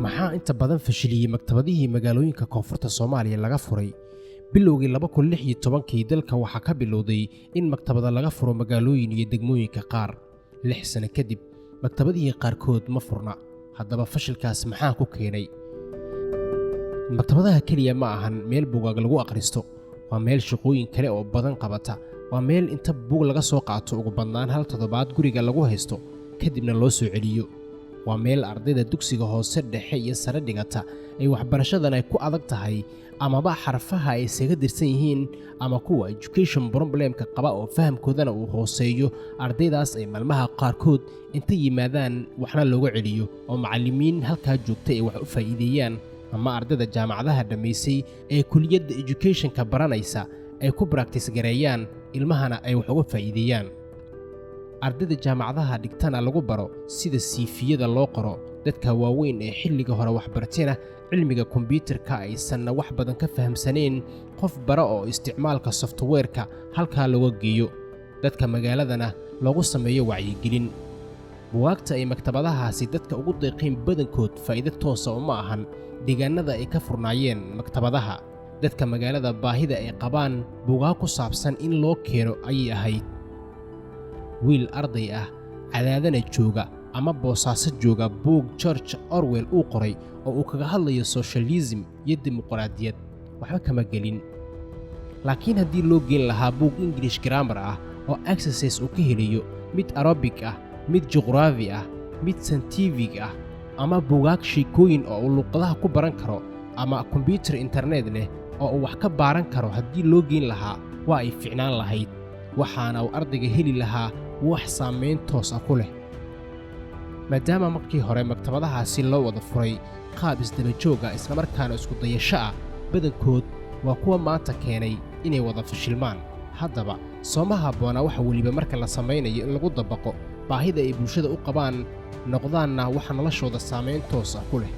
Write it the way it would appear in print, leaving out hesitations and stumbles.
Maxaa inta badan fashiliyey maktabadihii magaalooyinka koonfurta Soomaaliya laga furay? Bilowgii 2016-kii dalka waxaa ka bilowday in maktabada laga furo magaalooyin iyo degmooyinka qaar. 6 sano kadib, maktabadihii qaarkood ma furna. Haddaba, fashilkaas maxaa ku keenay? Maktabadaha keliya ma ahan meel buugaag lagu akhristo. Waa meel shaqooyin kale oo badan qabata. Waa meel inta buug laga soo qaato ugu badnaan hal toddobaad guriga lagu haysto, kadibna loo soo celiyo. Waa meel ardayda dugsiga hoose, dhexe iyo sare dhigata ay waxbarashadan ay ku adag tahay, amaba xarfaha ay isaga dirsan yihiin, ama kuwa education problemka qaba oo fahamkoodana uu hooseeyo, ardaydaas ay maalmaha qaarkood inta yimaadaan waxna looga celiyo oo macallimiin halkaa joogta ay wax u faa'iideeyaan, ama ardayda jaamacadaha dhammaysay ee kuliyadda educationka baranaysa ay ku practice gareeyaan, ilmahana ay wax uga faa'iideeyaan. Ardayda jaamacadaha dhigtana lagu baro sida CV-yada loo qoro. Dadka waaweyn ee xilliga hore waxbartayna cilmiga kombyuutarka aysanna wax badan ka fahamsanayn, qof bara oo isticmaalka softwareka halkaa looga geeyo. Dadka magaaladana loogu sameeyo wacyigelin. Buwaagta ay maktabadahaasi dadka ugu deeqeen badankood faa'iido toosa uma ahan deegaanada ay ka furnaayeen maktabadaha. Dadka magaalada baahida ay qabaan buugaag ku saabsan in loo keeno ayay ahayd. Wiil arday ah, Cadaadana jooga ama Boosaaso jooga, buug George Orwell uu qoray oo uu kaga hadlayo socialism iyo dimuqraadiyad waxba kama gelin. Laakiin haddii loo geen lahaa buug English grammar ah oo exercise uu ka helayo, mid Arabic ah, mid juqraafi ah, mid scientific ah, ama buugaag sheekooyin oo uu luqadaha ku baran karo, ama kombyutar internet leh oo uu wax ka baaran karo haddii loo geen lahaa, waa ay ficnaan lahayd, waxaana uu ardayga heli lahaa wax saamayn toos ah ku leh. Maadaama markii hore maktabadahaasi loo wada furay qaab isdaba joog ah, islamarkaana isku dayasho ah, badankood waa kuwa maanta keenay inay wada fashilmaan. Haddaba, sooma habboona waxa weliba marka la samaynayo in lagu dabaqo baahida ay bulshada u qabaan, noqdaanna waxa noloshooda saamayn toos ah ku leh?